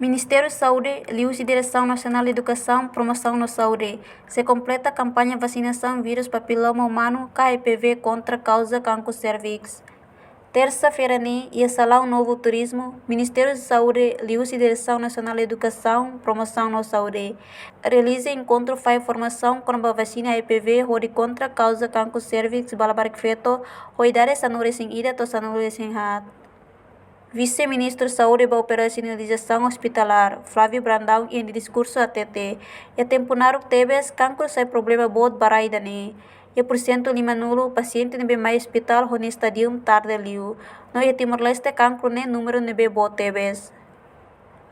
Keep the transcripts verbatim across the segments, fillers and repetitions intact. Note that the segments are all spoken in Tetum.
Ministériu Saúde, liuhusi Diresaun Nasionál Edukasaun, Promosaun no Saúde, sei kompleta kampaña vasinasaun vírus papiloma umanu, ka H P V, kontra kauza kankru sérviks. Tersa-feira ne'e, iha Salaun Novo Turizmu, Ministériu Saúde, liuhusi Diresaun Nasionál Edukasaun, Promosaun no Saúde, realiza enkontru fahe formasaun kona-ba vasina H P V hodi kontra kauza kankru sérviks ba labarik feto ho idade sanulu-resin-ida to'o sanulu-resin-haat. Vise-Ministru Saúde ba Operasionalizasaun Ospitalár, Flávio Brandão, iha nia diskursu hateten, iha tempu naruk tebes kankru sai problema boot ba rai ida-ne'e. Iha pursentu lima-nulu pasiente ne'ebé mai ospitál ho nia estadium tarde liu. No iha Timor-Leste kankru ne'e númeru ne'ebé boot tebes.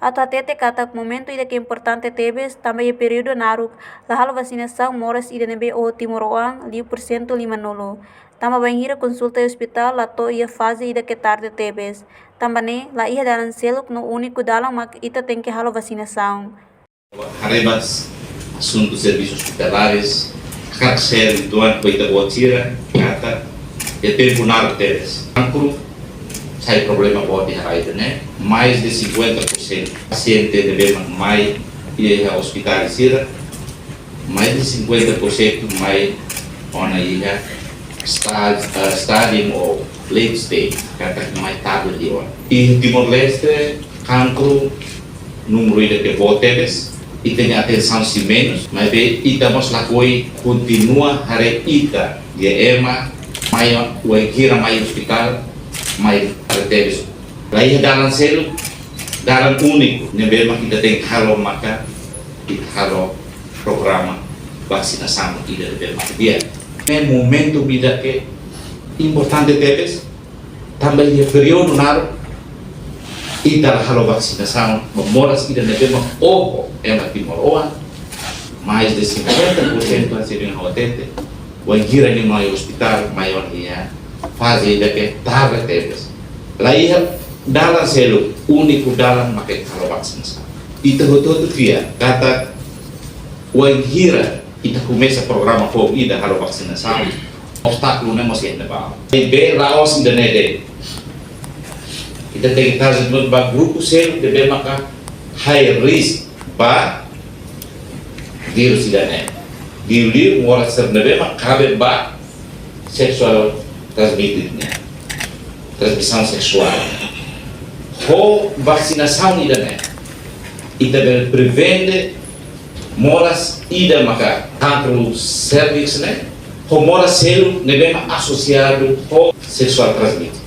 Atu hatete katak momentu ida-ne'e importante tebes, tanba iha períodu naruk la halo vasinasaun moras ida ne'ebé oho timoroan liu pursentu lima-nulu. Tanba bainhira konsulta iha ospitál la to'o iha faze ida-ne'ebé tarde tebes. Tanba ne'e, la iha dalan seluk no úniku dalan mak ita tenke halo vasinasaun. Haree ba asuntu servisu ospitalares, hakarak share uitoan ho ita-boot sira, katak iha tempu naruk tebes kankru sai problema boot iha rai ida-ne'e, mais de cinquenta por cento pasiente ne'ebé mak mai iha ospitál sira, mais de cinquenta por cento mai ona iha sta-, eh, stadium ou late stage, katak mai tarde liu ona. Iha Timor-Leste, kankru, númeru ida-ne'ebé boot tebes, ita-nia atensaun sei menus, maibé ita mós lakohi kontinua haree ita-nia ema, mai, wainhira mai ospitál, mai tarde tebes. La iha dalan seluk, dalan úniku ne'ebé mak ita tenke halo maka ita halo programa vasinasaun ida ne'ebé mak di'ak. Ne'e momentu ida-ne'ebé importante tebes, tanba iha períodu naruk ita la halo vasinasaun ba moras ida ne'ebé mak oho ema timoroan, mais de cinquenta por cento hasil ida-ne'e hatete, wainhira nia mai ospitál, mai ona iha faze ida-ne'ebé tarde tebes. La iha dalan seluk, úniku dalan maka ita halo vasinasaun. Ita hotu-hotu fiar katak wainhira ita komesa programa foun ida halo vasinasaun, obstákulu ne'e mós iha ne'ebá. Ne'ebé la'ós ida-ne'e de'it. Ita tenke tau ba grupu seluk ne'ebé maka high risk ba vírus ida-ne'e. Liuliu moras sira ne'ebé mak kaben ba sexual transmitted ne'e, transmisaun seksuál. Ho vasinasaun ida-ne'e, ita bele prevene moras ida maka kankru sérviks ne'e, ho moras seluk ne'ebé mak asosiadu ho sexual transmitted.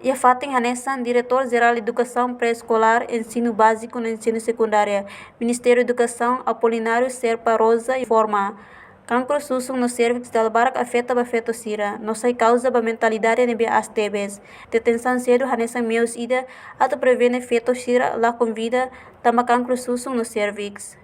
Iha fatin hanesan, Diretór Jerál Edukasaun Pré-Eskolár, Ensinu Báziku no Ensinu Sekundáriu, Ministériu Edukasaun, Apolinário Serpa Rosa, informa, kankru susun no sérviks dala barak afeta ba feto sira, no sai kauza ba mentalidade ne'ebé aas tebes. Detensaun sedu hanesan meius ida atu prevene feto sira lakon vida tanba kankru susun no sérviks.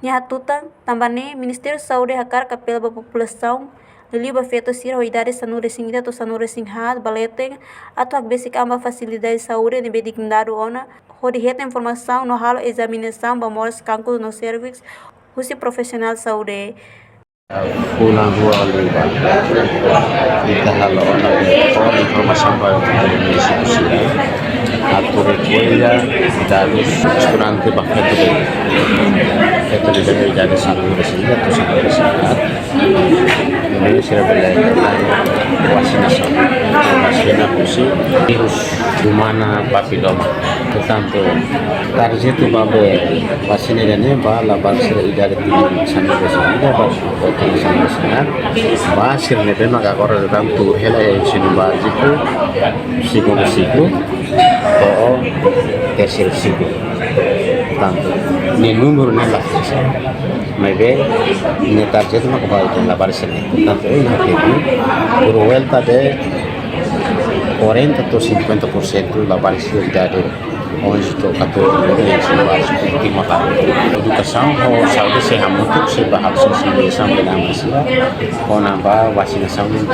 Nia hatutan, tanba ne'e, Ministériu Saúde hakarak apela ba populasaun, liuliu ba feto sira ho idade sanulu-resin-ida to'o sanulu-resin-haat ba leten, atu hakbesik an ba fasilidade saúde ne'ebé dignidade ona, hodi hetan informasaun no halo ezaminasaun ba moras kankru no sérviks husi profisionál saúde. Fulan rua liubá, ita halo ona informasaun ba munisípiu sira atu rekolla dadus estudante ba feto de, feto de bebé idade sanulu-resin-ida to'o sanulu-resin-haat. Ne'e sira bele vasinasaun, vasina husi vírus umana papiloma. Portantu, tarjetu ba be vasina ida-ne'e ba labarik sira idade tinan sanulu-resin-ida ba to'o sanulu-resin-haat. Ba sira ne'ebé maka agora daudaun tuur hela iha ensinu báziku, segundu siklu, to'o terseiru siklu. Portantu, nia númeru ne'e la fixa. Maibé, nia tarjetu maka ba labarik sira-ne'e. Portantu, ohin ha'u hatete, por volta de quarenta to'o cinquenta por cento labarik sira idade onze to'o catorze anos, ensinu báziku, última fase. Edukasaun ho saúde sei hamutuk, sei ba halo sensibilizasaun ba ema sira kona-ba vasinasaun ne'e.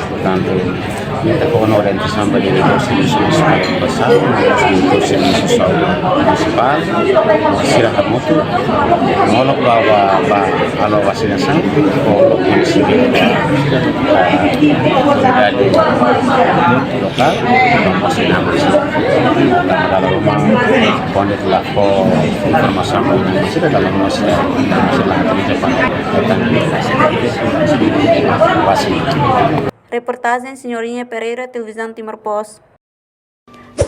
Portantu, ita fó ona orientasaun ba diretór servisu munisipál edukasaun, diretór servisu saúde munisipál, sira hamutuk, molok ba, ba, ba halo vasinasaun, molok munisípiu, autoridade lokál, ba vasina mós. Tanba dala ruma, Onde la fó informasaun, masih ada dalam masih masih la hatene Japang. Datang pasi. Reportajen Senhorinha Pereira, Televizaun Timor Post.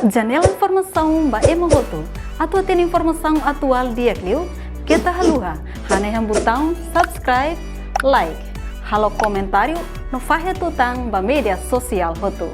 Janela informasaun ba ema hotu. Atu hatene informasaun atuál di'ak liu, keta haluha hanehan butaun subscribe, like, halo komentáriu no fahe tutan ba média sosiál hotu.